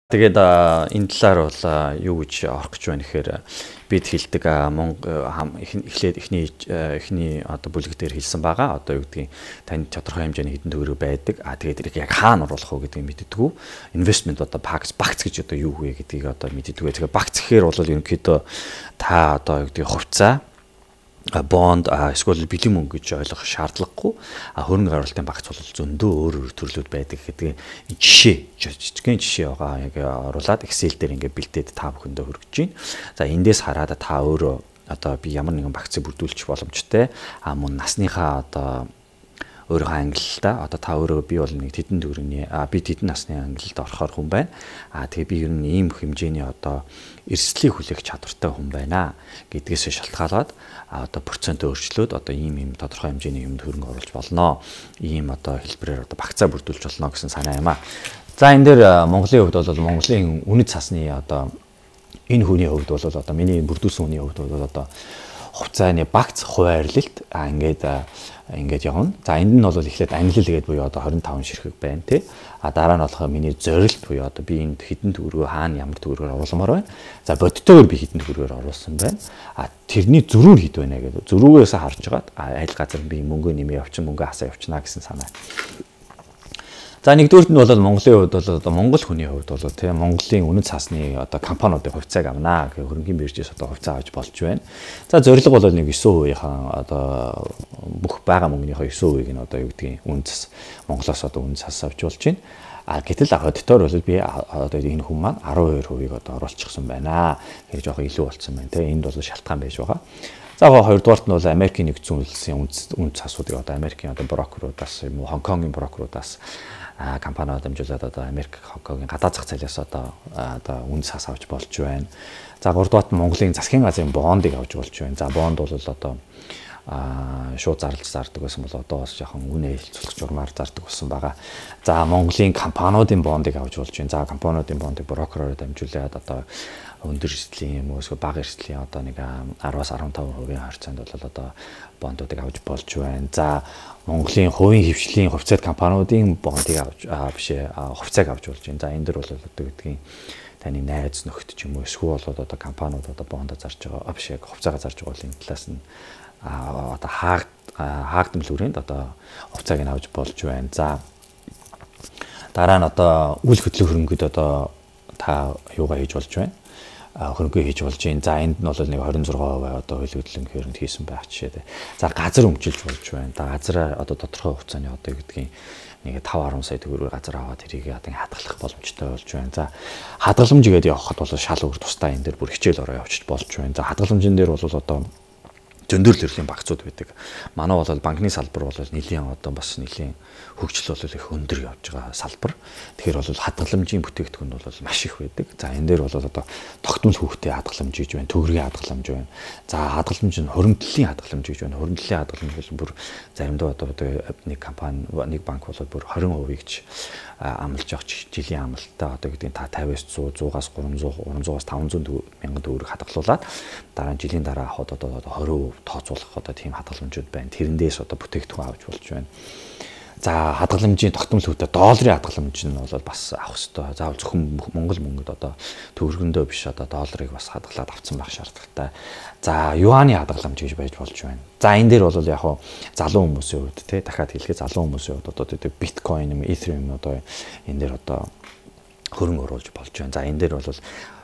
Тэгээд энэ талаар бол юу гэж орох гэж байна гэхээр бид хэлдэг эхлээд эхний одоо бүлэг дээр хэлсэн байгаа. Одоо юу гэдгийг танд тодорхой хэмжээний хэдэн төгрөг байдаг. А тэгээд тэрийг яг хаана оруулах уу гэдгийг мэддэггүй. Investment одоо багц гэж одоо юу вэ гэдгийг одоо мэддэггүй. Тэгэхээр багц гэхээр бол ерөнхийдөө та одоо юу гэдгийг хувьцаа, бонд эсвэл бэлэн мөнгө гэж ойлгох шаардлагагүй. А хөрөнгө оруулалтын багц бол зөндөө өөр өөр төрлүүд байдаг гэдэг жишээ, жижигхэн жишээ байгаа. Яг оруулаад Excel дээр ингээд бэлдээд та бүхэндээ хүргэж байна. За эндээс хараад та өөрөө одоо би ямар нэгэн багцыг бүрдүүлчих боломжтой. А мөн насныхаа одоо өөрийнхөө ангилалдаа одоо та өөрөө би бол нэг тэдэн төгрөгийн би тэдэн насны ангилалд орохоор хүн байна. А тэгээ би ер нь ийм хэмжээний одоо эрсдлийг хүлээх чадвартай хүн байна гэдгээсээ шалтгаалаад одоо процент өөрчлөөд одоо ийм ийм тодорхой хэмжээний юмд хөрөнгө оруулж болно. Ийм одоо хэлбэрээр одоо багцаа бүрдүүлж болно гэсэн санаа юм а. За энэ дээр Монголын хувьд бол Монголын үнэт цасны одоо энэ хүний хувьд бол одоо миний бүрдүүлсэн хүний хувьд бол одоо хувьцааны багц хуваарлалт ингээд явна. За энд нь бол эхлээд ангилал гэдэг буюу одоо 25 ширхэг байна тий. А дараа нь болохоор миний зорилт буюу одоо би энд хэдэн төгрөгөө хаана ямар төгрөгөөр оруулмаар байна. За бодитоор би хэдэн төгрөгөөр оруулсан байна. А тэрний зөрүү нь хэд байна гэдэг. Зөрүүгээс харж байгаад аль газар би мөнгөө нэмээ явчин, мөнгөө хасаа явчихна гэсэн санаа. За нэгдүгüрт нь бол Монголын хувьд бол одоо Монгол хүний хувьд бол тийм Монголын үнэт цасны одоо компаниудын хувьцааг авнаа гэх хөрөнгөний биржээс одоо хувьцаа авч болж байна. За зорилго бол нэг 9%-ийн одоо бүх байгаа мөнгөнийхөө 9%-ийг нь одоо юу гэдгийг үнэ цас Монголоос одоо үнэ цас авч болж байна. А гэтэл аудитор бол би одоо энэ хүн маань 12%-ийг одоо оруулчихсан байна. Тэгэхээр жоохон илүү болцсон байна тийм энд бол шалтгаан байж байгаа. За хоёрдугаарт нь бол Америкийн нэгдсэн улсын үнэ цасуудыг одоо Америкийн одоо брокеруудаас юм уу Хонконгийн брокеруудаас компаниуд дамжуулаад одоо Америк, Хонконгийн гадаад зах зээлээс одоо үнэ цас авч болж байна. За гуравдугаарт нь Монголын засгийн газрын бондыг авч болж байна. За бонд бол одоо шууд зарлж зардаг байсан бол одоо бас жоохон үнэ хэлцүүлэх журмаар зардаг болсон байгаа. За Монголын компаниудын бондыг авч болж байна. За компаниудын бондыг брокероор дамжуулаад одоо өндөр эрсдлийн юм уу эсвэл бага эрсдлийн одоо нэг 10-аас 15% харьцаанд бол одоо бондуудыг авч болж байна. За Монголын хувийн хвшлийн хувьцаат компаниудын бондыг авч хувьцааг авч болж байна. За энэ дэр бол одоо гэдгийг таны найз нөхөд ч юм уу эсвэл бол одоо компаниуд одоо бондоо зарж байгаа биш яг хувьцаагаа зарж байгаа бол энэ талаас нь одоо хаагдмал хүрээнд одоо хувьцааг нь авч болж байна. За дараа нь одоо үйл хөдлөх хөрөнгөд одоо та юугаа хийж болж байна? Хөрөнгө хийж болж байна. За энд нь бол нэг 26% одоо үйл хөдлөн хөрөнгө хийсэн байх жишээтэй. За газар өмчилж болж байна. За газараа одоо тодорхой хугацааны одоо гэдгийг нэг 5 10 сая төгрөг газар аваад тэрийг одоо хадгалах боломжтой болж байна. За хадгаламж гээд явхад бол шал өөр тусдаа энэ дээр бүр хичээл ороо явчих болж байна. За хадгаламжин дээр бол одоо зөндөр төрлийн багцууд байдаг. Манай бол банкны салбар бол нэлийн одоо бас нэлийн хөгжил бол их өндөр явж байгаа салбар. Тэгэхээр бол хадгаламжийн бүтээгдэхүүн бол маш их байдаг. За энэ дээр бол одоо тогтмол хүүхдээ хадгаламж гэж байна, төгрөгийн хадгаламж байна. За хадгаламж нь хуримтлалын хадгаламж гэж байна. Хуримтлалын хадгаламж бол бүр заримдаа одоо нэг компани, нэг банк бол бүр 20%-ийг ч амлаж явах жилийн амлалтаа одоо гэдгийг та 50-аас 100, 100-аас 300, 300-аас 500 мянган төгрөг хадгалуулад дараа нь жилийн дараа авахд одоо 20% тооцоолох одоо тийм хадгаламжууд байна. Тэрэндээс одоо бүтээгдэхүүн авч болж байна. За хадгаламжийн тогтмол хөвтэй долларын хадгаламж нь бол бас авах ёстой. Заавал зөвхөн Монгол мөнгөд одоо төгрөгөндөө биш одоо долларыг бас хадгалаад авсан байх шаардлагатай. За юаны хадгаламж гэж байж болж байна. За энэ дээр бол яг хуу залуу хүмүүсийн хувьд тий дахиад хэлэхэд залуу хүмүүсийн хувьд одоо тий биткойн юм, эthereum одоо энэ дээр одоо хөрөнгө оруулж болж байна. За энэ дээр бол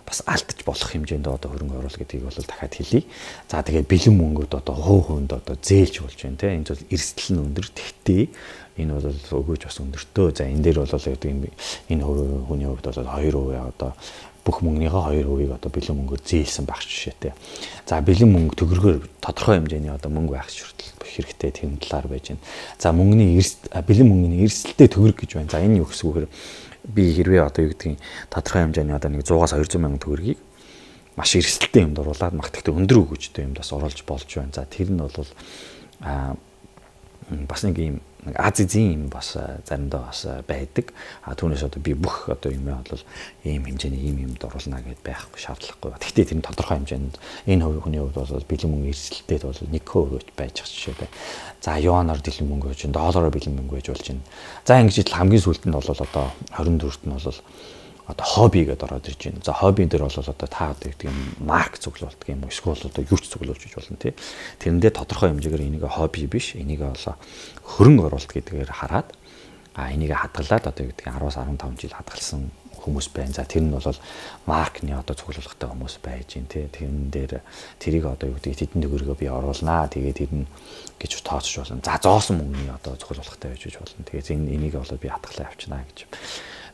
бас алдаж болох хэмжээнд одоо хөрөнгө оруулалт гэдгийг бол дахиад хэлье. За тэгээд бэлэн мөнгөд одоо хувь хүнд одоо зээлж болж байна те. Энэ зүйл эрсдэл нь өндөр. Тэгтээ энэ бол өгөөж бас өндөртөө. За энэ дээр бол гэдэг юм энэ хүний хувьд бол 2% одоо бүх мөнгөнийхөө 2%-ийг одоо бэлэн мөнгөөр зээлсэн байх жишээтэй. За бэлэн мөнгө төгрөгөөр тодорхой хэмжээний одоо мөнгө байх хэрэгтэй тэр талаар байж байна. За мөнгөний бэлэн мөнгөний эрсдэлтэй төгрөг гэж байна. За энэ юу гэсэн үг вэ? Би хэрвээ одоо юу гэдгийг тодорхой хэмжээний одоо нэг 100-аас 200 мянган төгрөгийг маш эрсдэлтэй юмд оруулаад магтагтай өндөр өгөөжтэй юмд бас оруулж болж байна. За тэр нь бол бас нэг юм нэг аз эзэн юм бас заримдаа бас байдаг. А түүнээс одоо би бүх одоо юм бол ийм хэмжээний ийм юмд оруулна гэд байхгүй шаардлагагүй. Гэхдээ тэр нь тодорхой хэмжээнд энэ хүний хувьд бол бэлэн мөнгө эрсдэлтэй бол 1% байж ах жишээ бай. За юанаар бэлэн мөнгө байж, доллараар бэлэн мөнгө байж болж байна. За ингэж итл хамгийн сүүлд нь бол одоо 24-т нь бол одоо хобби гэдээ ороод ирж байна. За, хоббин дээр бол одоо та одоо гэдэг юм марк цуглуулдаг юм уу, эсвэл одоо юу ч цуглуулж иж болно, тий. Тэрэндээ тодорхой хэмжээгээр энийг хобби биш, энийг бол хөрөнгө оруулалт гэдгээр хараад, энийг хадгалаад одоо юу гэдэг 10-аас 15 жил хадгалсан хүмүүс байна. За, тэр нь бол маркны одоо цуглуулгатай хүмүүс байж гин, тий. Тэрэн дээр тэрийг одоо юу гэдэг тэдэн төгрөгөө би оруулнаа. Тэгээд тэр нь гэж тооцож болно. За, зоосон мөнгөний одоо цуглуулгатай байж болно. Тэгээд энэ энийг бол би хадгалаа авчнаа гэж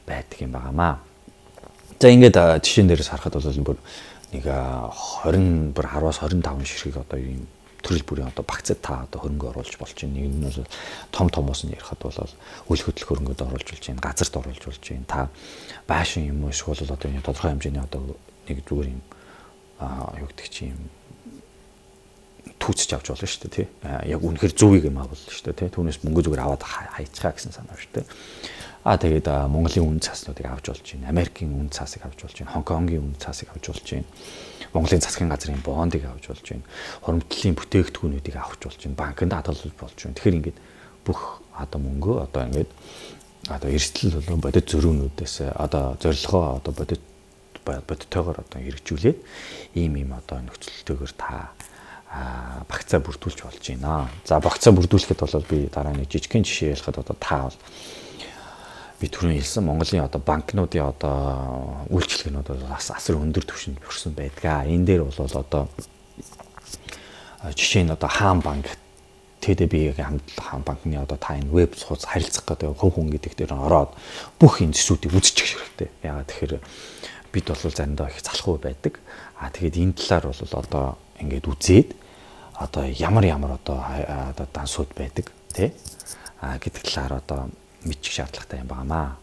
байдаг юм байгаамаа. За, ингээд жишээн дээрээс харахад бол бүр нэг 20, бүр 10-аас 25 ширхэг одоо ийм төрөл бүрийн одоо багцад та одоо хөрөнгө оруулж болж байна. Нэг нь бол том томоос нь ярихад бол үл хөдлөх хөрөнгөд оруулж болж байна, газарт оруулж болж байна. Та байшин юм уу, эсвэл одоо энэ тодорхой хэмжээний одоо нэг зүгээр юм юу гэдэг чи юм түүцэж авч болно шүү дээ, тий. Яг үнэхэр зөвийг юм авал шүү дээ, тий. Түүнээс мөнгө зүгээр аваад хайцгаа гэсэн санаа шүү дээ. Тэгээд Монголын үнэ цаснуудыг авч болж байна. Америкийн үнэ цаасыг авч болж байна. Хонконгийн үнэ цаасыг авч болж байна. Монголын засгийн газрын бондыг авч болж байна. Хуримтлалын бүтээгдэхүүнүүдийг авч болж байна. Банкнд хадгалж болж байна. Тэгэхээр ингээд бүх одоо мөнгөө одоо ингээд одоо эрсдэл болон бодит зөрүүнүүдээс одоо зорилгоо одоо бодит бодтойгоор одоо хэрэгжүүлээд ийм ийм одоо нөхцөлтэйгээр та багцаа бүрдүүлж болж байна. За, багцаа бүрдүүлэхэд бол би дараа нэг жижигхэн жишээ ярихад одоо та бол би түрүүн хэлсэн Монголын одоо банкнуудын одоо үйлчилгээнүүд бол бас асар өндөр түвшинд хүрсэн байдгаа. Энэ дээр бол одоо жишээ нь одоо Хаан банк, ТДБ-ийн хамтлах банкны одоо та энэ веб сууц харилцах гэдэг хувь хүн гэдэг дээр ороод бүх энэ зэсүүдийг үзчих хэрэгтэй. Яагаад тэгэхээр бид бол заримдаа их залхуу байдаг. Тэгээд энэ талаар бол одоо ингээд үзээд одоо ямар ямар одоо одоо дансууд байдаг, тий, гэдэг талаар одоо мэдчих шаардлагатай юм байнамаа.